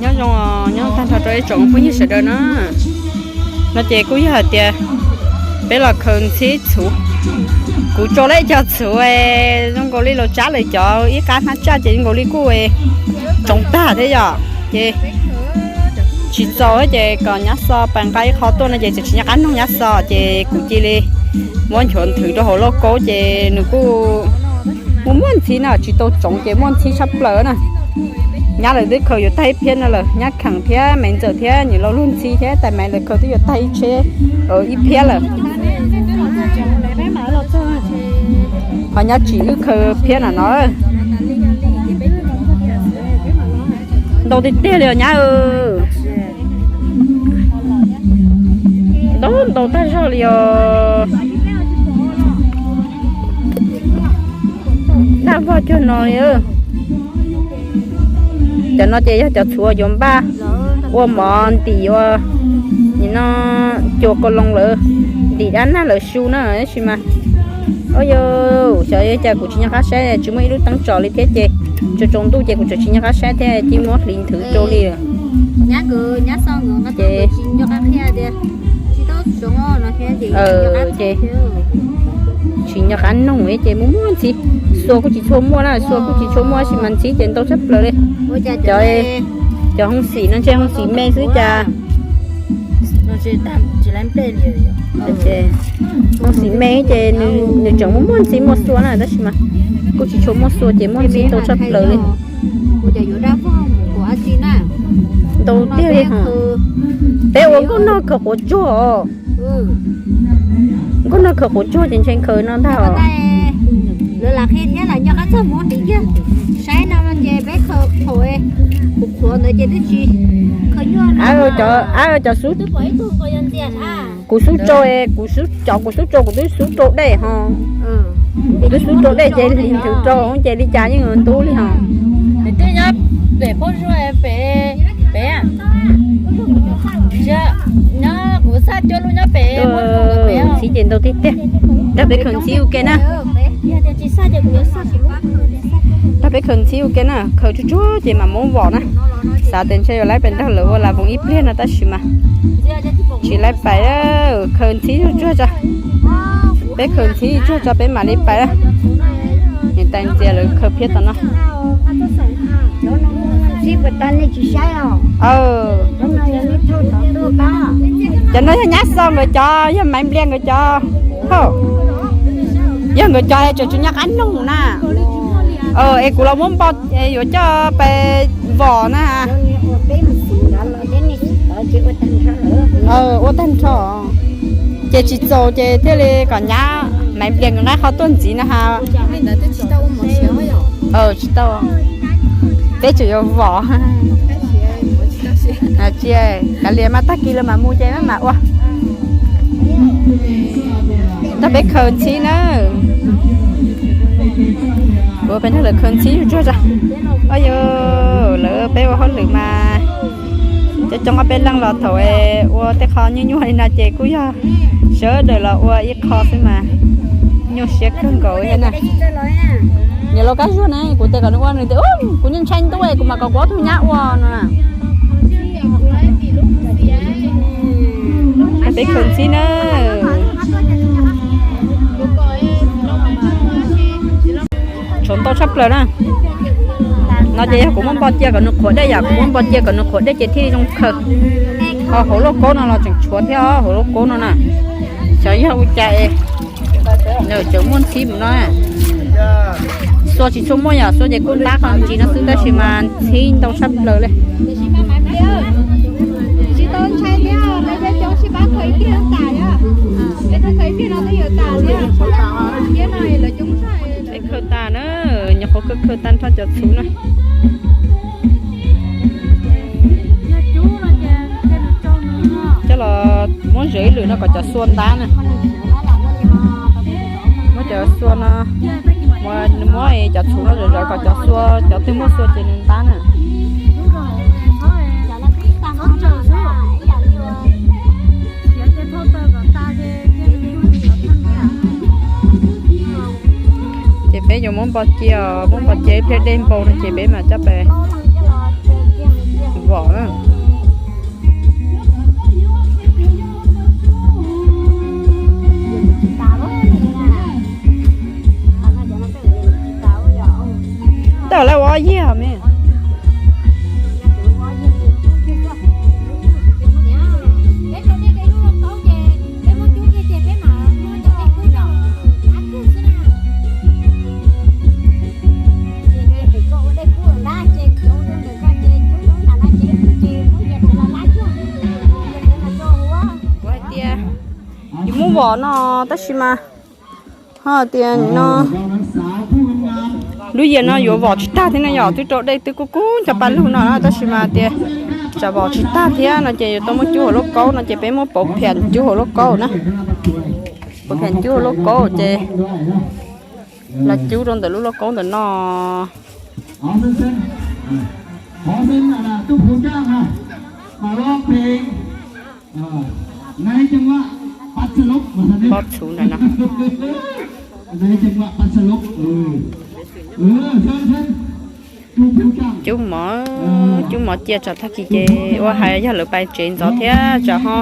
Nyob zoo, nyob tag nrho rau ib tsoom phooj ywg sawv daws na. No ces kuj yog hais tias peb los khaws ntxhib txhuv. Kuv tso lawm ib co txhuv zoo nkaus li los tsab lawm, cov ib qab hnab tsaj ces zoo nkaus li kuj tsoov tag thiab yom. Ces tsis txaus ces kom nyab xo pais nqa ib qho tuaj no ces tseem tsis nco qab noog nyab xo ces kuv cia li muab nchuav nthwv rau hauv lauj kaub ces nws kuj muaj muaj ntxhib na, tsis tau tsoov ces muaj ntxhib tshaj plaws na. Nyab lawv twb khaws yuav tag ib phiab no lawm, nyab kheem thiab Maiv Ntxawm thiab niam laus Lug Ntxhib thiab tais Maiv lawv khaws twb yuav tag ib tsheb ib phiab lawm. Ho nyab Tsim wb khaws phiab na no. Ntau tiag tiag li os nyab. Ntau ntau tag zog li os. Daj vog cuag no li. Cov no ces yog cov txhuv yuav npaj ua mov ntim ua, nim no cua kau loo lawv ntim dab nag lawv su na tab sis mas, o yog xyov cas kuv tsis nco qab saib, tsis muaj ib lub teeb tsom li thiab ces tsaus tsaus ntuj ces kuv tseem tsis nco qab saib thiab cia muab hliv nthwv rau li. Ces ces tsis nco qab noog ces muaj muaj ntxhib. Xua kuj tsis tshua muaj na, xua kuj tsis tshua muaj tab sis mas ntxhib ces ntau tshaj plaws li. Cov, cov hoob xim no ntshe hoob xim me xwb cas. Hoob xim me ces nws tseem muaj muaj ntxhib muaj xua na tab sis mas kuj tsis tshua muaj xua ces muaj ntxhib ntau tshaj plaws li. Ntau tiag li hos. Peb ua nkauj nog khaws quav tsuag os. Nkauj nog khaws quav tsuag ces ntshe khaws no ntag os. Cov, cov xub, kuv xub rau, kuv xub, cov kuv xub rau kuv twb xub rau dej ho. Kuv twb xub rau dej ces hliv nthwv rau ces li cas yeej ntub li ho. Pem, pem, pem, nyob kuv xaj cuab lub nyob pem. Ntxhib ces ntau tiag tiag. Rau peb khaws ntxhib ua ke na. Rau peb khaws ntxhib ua ke na, khaws tsuag tsuag ces mam muab vom na. Xav tias ntshe yuav laib pais nrog lawv ua las voos ib pliag no tab sis mas tsis laib pais, khaws ntxhib tsuag tsuag tso. Peb khaws ntxhib tsuag tso peb mam li pais. Niam tais ntxias lawv khaws phiab tom no. Cov no yog nyab xo nkawd cov, yog Maiv Nplias nkawd cov. Yog nkawd cov es tseem tsis nco qab noog na. Es kuv los muab npo yuav coj pais vom na. Ua tag nrho ces tsis txaus ces thiaj li kom nyab Maiv Nplias nkawd nqa qhov tuaj ntxiv na ha. Tsis tau, peb tseem yuav vom. Tsis, kav liam mas tag kis lawm mam mus ces mam ua. Rau peb khaws ntxhib na. Kuv peb nrog lawv khaws ntxhib tsuag tsuag tso. Au yau, lawv peb ua hauj lwm mas coob coob ob peb leej los thaum ua tej qho nyuaj nyuaj li no ces kuj yog sawv daws los ua ib qho xwb mas nyuaj siab kawg nkaus thiab na. Niam laus Kab Zuag na, kuv tias kom nws ua nws tias kuv yeej ntshai ntuj kuv mam kom kuv ob tug nyab ua no na. Peb khaws ntxhib na. Tshuav ntau tshaj plaws na. No ces yog kuv muab npo cia kom nws qhuav dej yom, kuv muab npo cia kom nws qhuav dej ces thiaj zoo khaws. Ho hauv lauj kaub no los tseem tshuav thiab, hauv lauj kaub no na. Xyov yog ua cas es tseem muaj ntxhib mus no. Xua tsis tshua muaj yom, xua ces kuj ntab qhov ntsis no xwb tab sis mas ntxhib ntau tshaj plaws li. Peb khaws tas na, nyuam qhuav khaws khaws tag nrho cov txhuv na. Coj los muab zom ib lwm no kom cov xua ntab na. Muab cov xua no, muab, muab cov txhuv no zom zom kom cov xua, cov twg muaj xua ces nws ntab na. Ces peb yuav muab npo cia, muab npo cia ib pliag dej npau no ces peb mam coj pem. vos na. Tawm lawm ua ob yig me. Kuv hais tias yus muab vos no tab sis mas ho tias no lub yias no yuav vos tsis tag thiab no yom, twb rau dej twb kub kub cov paj lug no tab sis mas tias tsam vos tsis tag thiab no ces yuav tau muab cub hauv lauj kaub no ces peb muab pauv phiam cub hauv lauj kaub na. Pauv phiam cub hauv lauj kaub ces los cub rau ntawm lub lauj kaub ntawm no. Pob txhuv ntawm no. Cub mov, cub mov cia tsam tag kis ces ua hais yog lawv pais tsev ntxov thiab tsam ho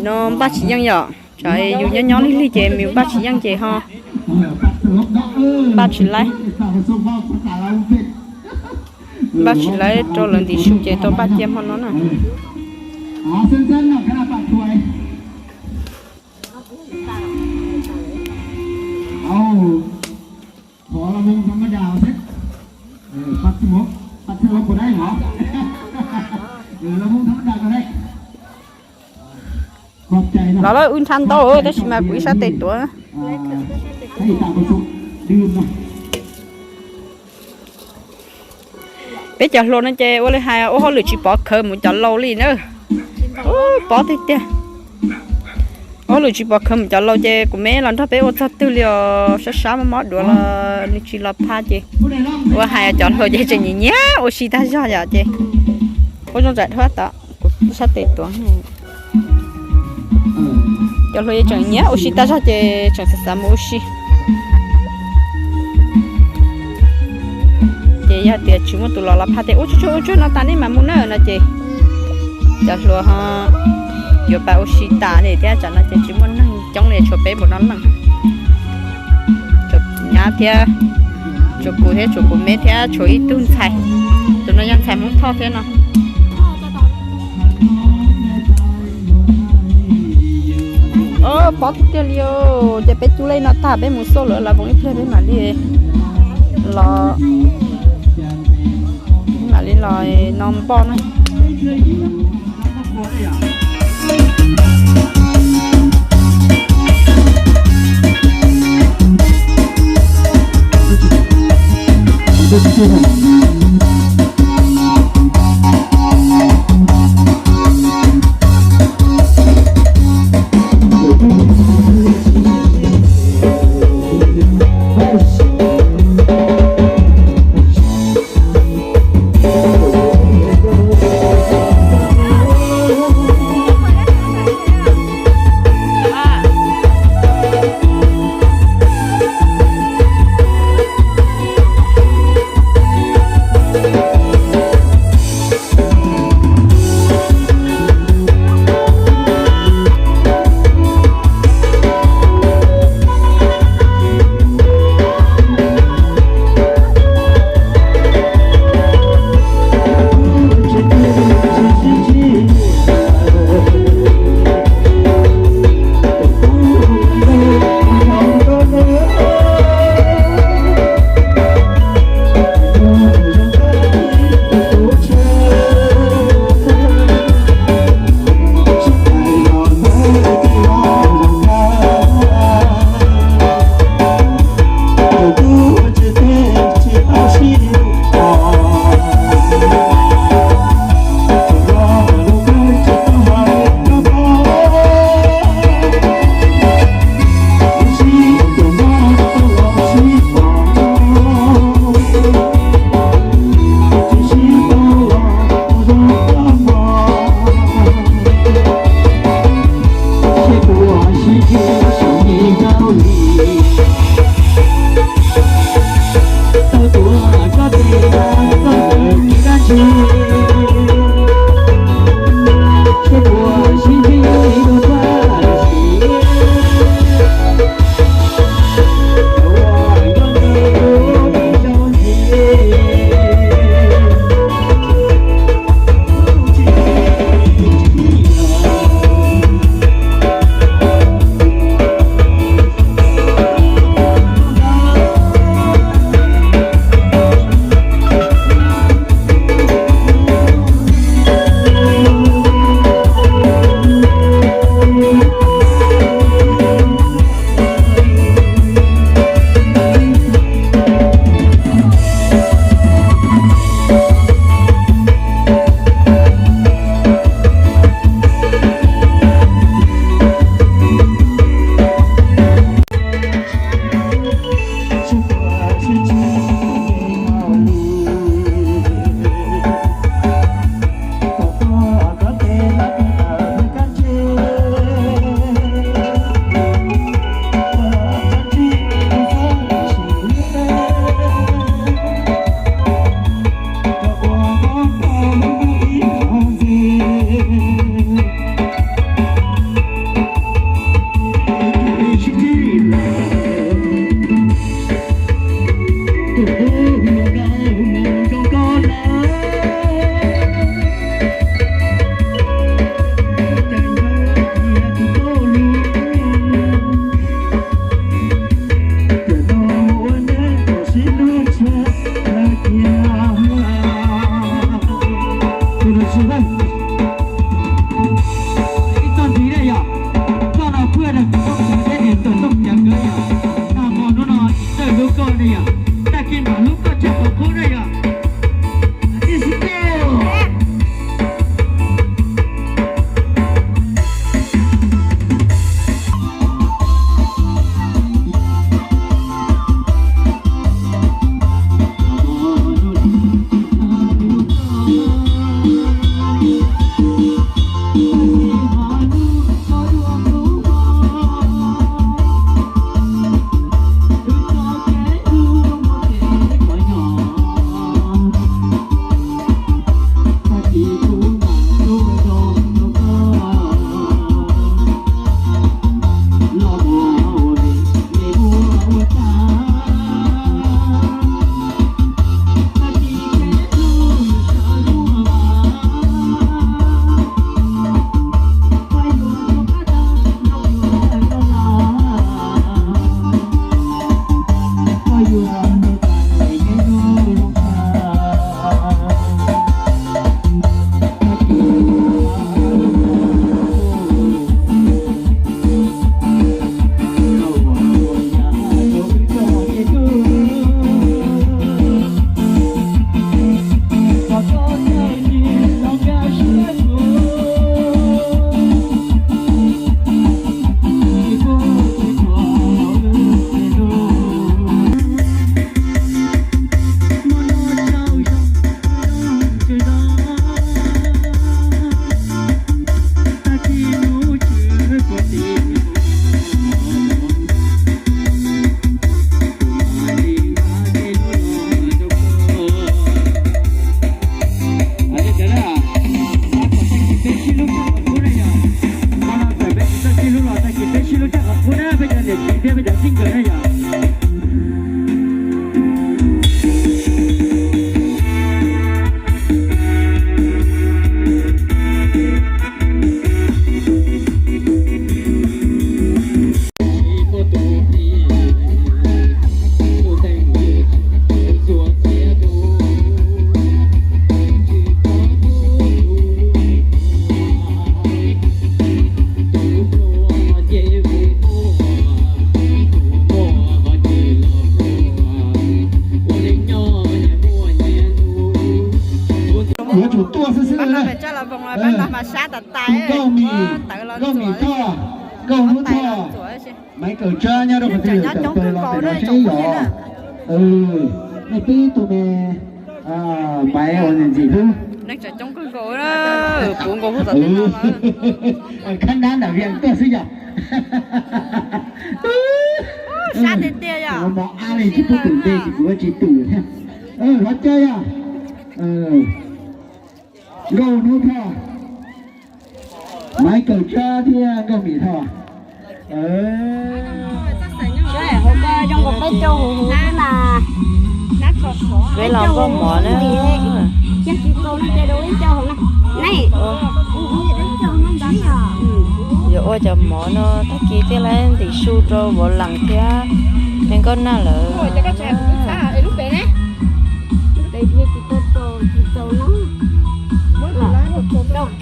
no npaj tsis yeej yom. Tsam yus nyob nyob lig lig ces yus npaj tsis yeej ces ho npaj tsis laib. Npaj tsis laib rau lawv ntim su ces tau npaj cia hmo no na. Los lawm wb nrhab ntaub tab sis mas kuv ib sab tes tuav. Peb cov hluas no ces ua li hais ua hauj lwm tsis pov khawv mus cov laus li na. Ub, pov tiag tiag. Ua hauj lwm tsis pov khawv mus cov laus ces kuv me los nrog peb ua txog twg li os, sab sab mob mob duav los nws tsis los phaj ces ua hais cov hluas ces tseem nyiam nyiam ua si tag zog yom ces ua zoo tsaim dhau tod kuv sab tes tuav. Cov hluas yeej tseem nyiam ua si tag zog ces tseem xav xav mus ua si. Ces yog tias tsis muaj tus los los phaj tias ua tsuag tsuag ua tsuag no tas nej mam mus na no ces cov hluas ho yuav pab ua si tas li thiab tsam no ces tsis muaj neeg coob li tshuav peb npaum no leej. Tshuav nyab thiab, tshuav kuv thiab tshuav kuv me thiab tshuav ib tug ntxhais. Tus no yog ntxhais Hmoob Thoj thiab no. Pov tiag tiag li os, ces peb cub lej no tag peb mus xauj lawv lawv voos ib pliag peb mam li los, mam li los no npoj na. Yuav tsum tuaj xwb xwb na. Nkauj Mim, Nkauj Mim Thoj, Nkauj Hnub Thoj, Maiv Kawm Tsab nyob rau qhov twg tawm plaws los pem no seb yog. Nej pib tus me Maiv uas ntxim hlub. Khab nab ntawm Vias tuaj xwb yog. Kuv mos ab li tsis pub twm npe ces kuv yuav tsis twm thiab. Hov cov yog Nkauj Hnub Thoj, Maiv Kawm Tsab thiab Nkauj Mim Thoj. Zoo nkaus peb caug huv huv xwb na. Peb los npaj mov na. Yuav ua cov mov no tag kis thiaj li ntim su rau Vauv Lees thiab me Nkauj Nag lawm.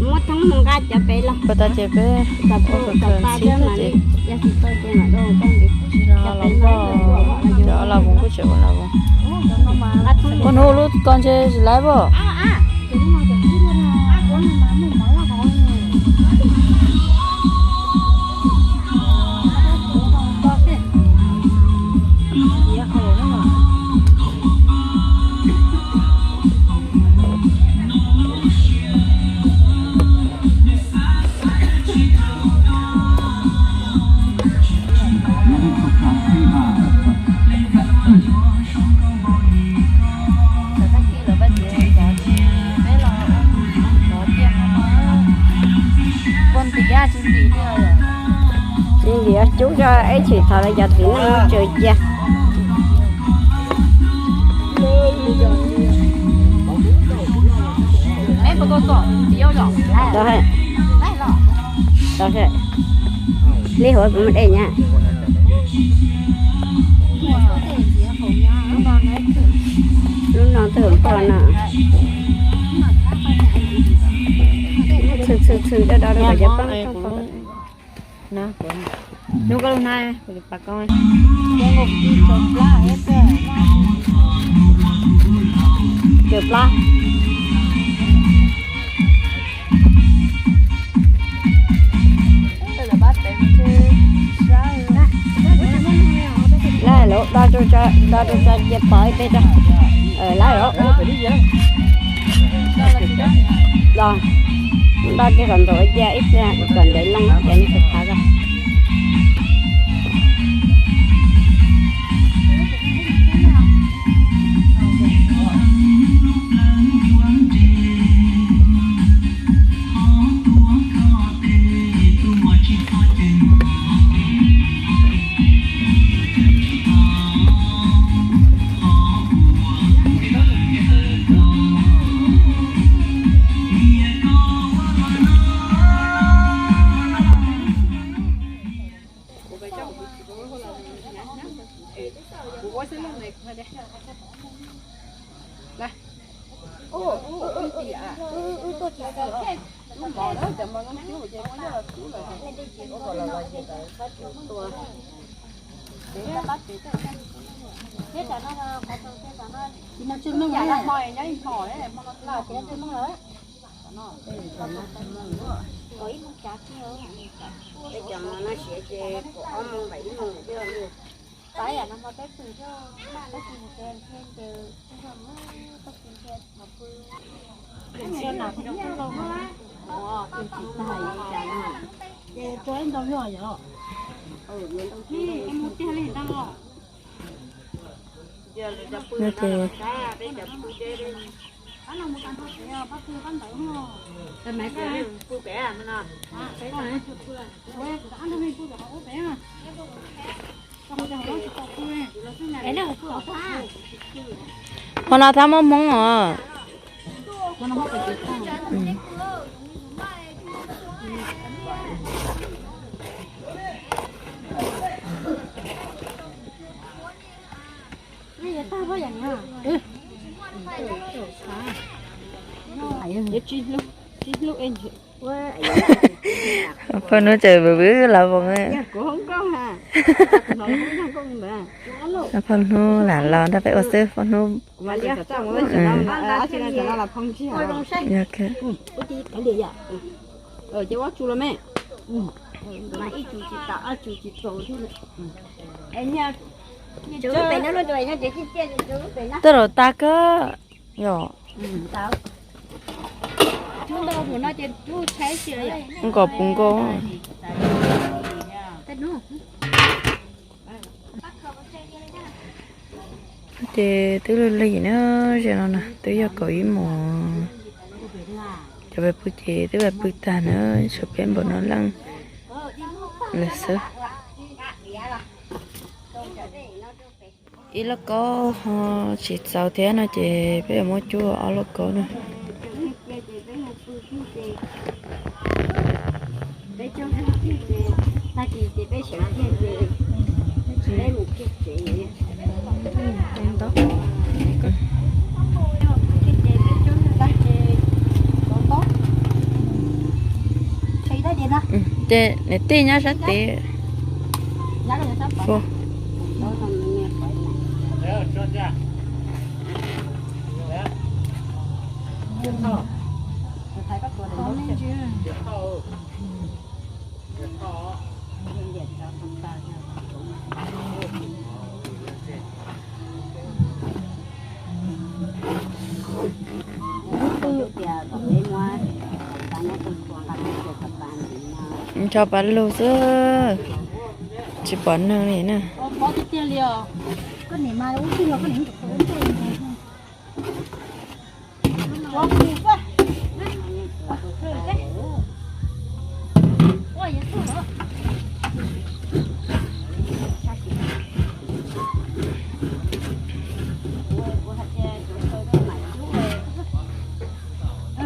Muab thoob mus nqa cov pem los. Ua tau ces peb ua kom kawg ntxhib thiab ces tsis los los npaj cov los voos kuj tseem ua los voos. Koj hnub lub ko ntshe tsis laib pob. Tsis ntiav cub tso ib txhis thaum lawv cov txiv neej tsawg cia. Li huav kuv mus dej nyab. Lub no twb pom no. Txhwm txhwm txhwm do do rau kom cov pab. Hnub koj lub hnab kuv yuav pab koj. Cawm plab. Lawv lub do rau, do rau tso cia pov ib teg rau. Lawv lub do kiag kom ntxuav cia ib pliag kom ntev loo ces nws tsis qhab ko. Qhov no thab muaj hmoob os. Poj hnub tseem vwm vwm los voos. Poj hnub lam los nrog peb ua xwb poj hnub. Twb los tas kawg yom. Nkaus puv nkaus. Ces twb lig lig na, ze no na twb yog kaum ib moos. Cov pais pw ces twb pais pw tag na, tshuav peb npaum no leej lawm xwb. Ib lauj kaub ho tsis txaus thiab no ces peb yuav muab cuaj ob lauj kaub na. Ces niam tij nyob sab tid. Ncho pas lug xwb, tsis pom neeg li na.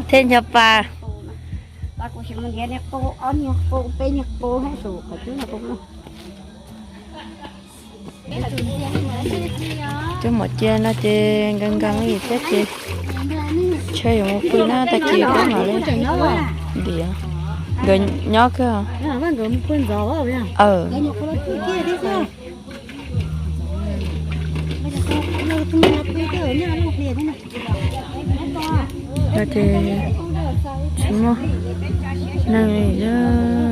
Thiab ncho pas. Cov mom cia no ces nkees nkees li thiab ces ntshe yuav mus pw na, tag kis peb mam li ntiav. Nkawd nyob kawg. No ces tsis muaj neeg li na.